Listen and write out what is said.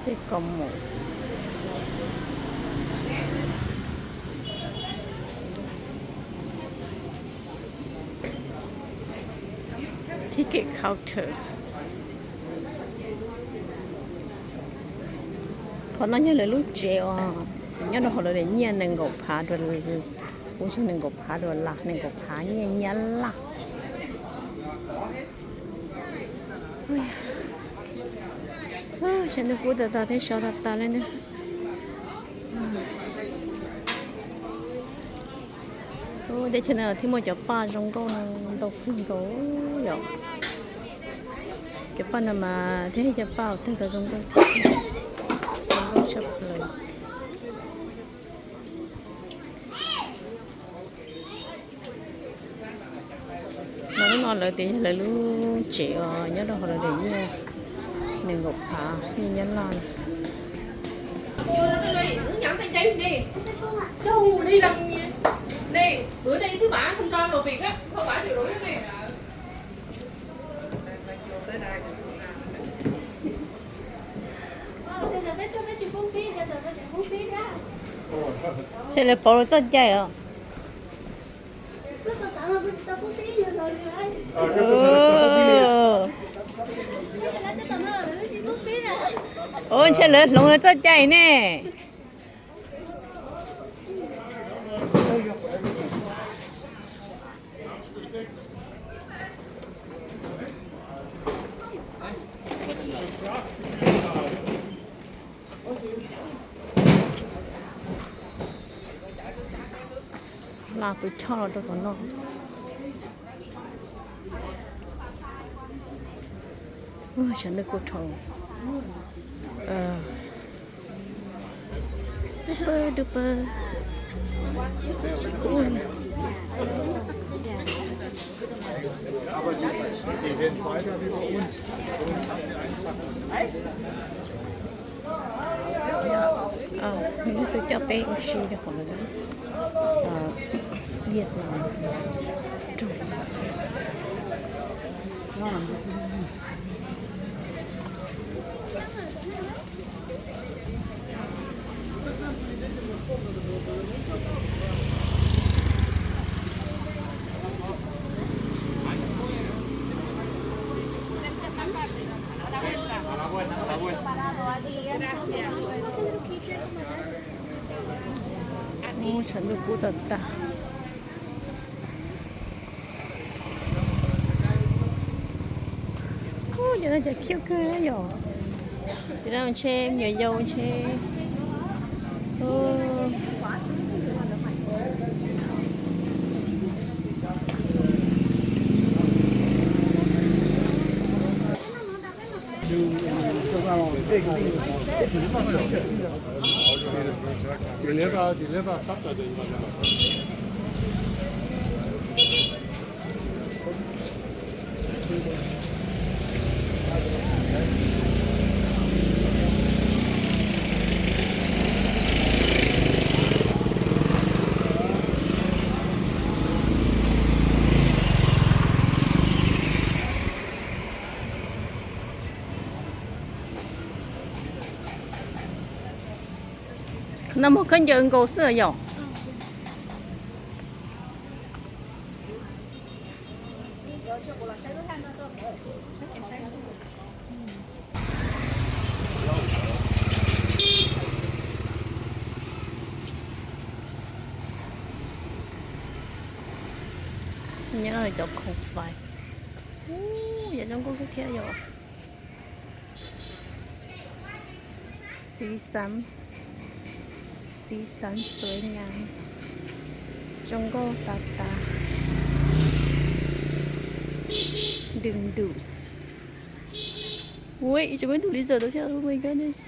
Tej kos mus. Ticket counter. Qhov no yog lawv lub tsev os, nyob rau hauv lawv daim nyiaj nees nkaum phav dua, kuv tsis nees nkaum phav dua las, nees nkaum phav nyiaj Nyab Laj. Xyov nws kub tas tas thiab sov tas tas li na. Teb chaws no thiaj muaj cov paj zoo nkauj no ntau kawg nkaus yom. Cov paj no mas thiab cov paj tag tau zoo nkauj, zoo nkauj tshaj plaws. No lub no lawv tias yog lawv lub tsev os, nyob rau hauv lawv daim nyiaj nees nkaum phav nyiaj Nyab Laj. Ntshe lawv pauv lawv txoj cai os. Ua ntshe lawv hloov lawv txoj cai ne. Hla tus choj los rau tom no. Xyov ntawm kuj dhau. Super duper cool. Nws twb coj peb ua si rau qhov no. Vietnam. Ub, tshav ntuj kub tag tag. Ub, cov no cov khiav kawg yom. Cov no ntshe me nyuam yaus ntshe. No muag khaub ncaws nkaus xwb yom. Nyob cov khoom fais. Ub, yam zoo nkauj thiab yom. Xi xan, xi xan xuav nyas, zoo nkauj tas tas.ดึงดูด. Ui, tseem muaj ib tug lý do tau thiab, oh my goodness.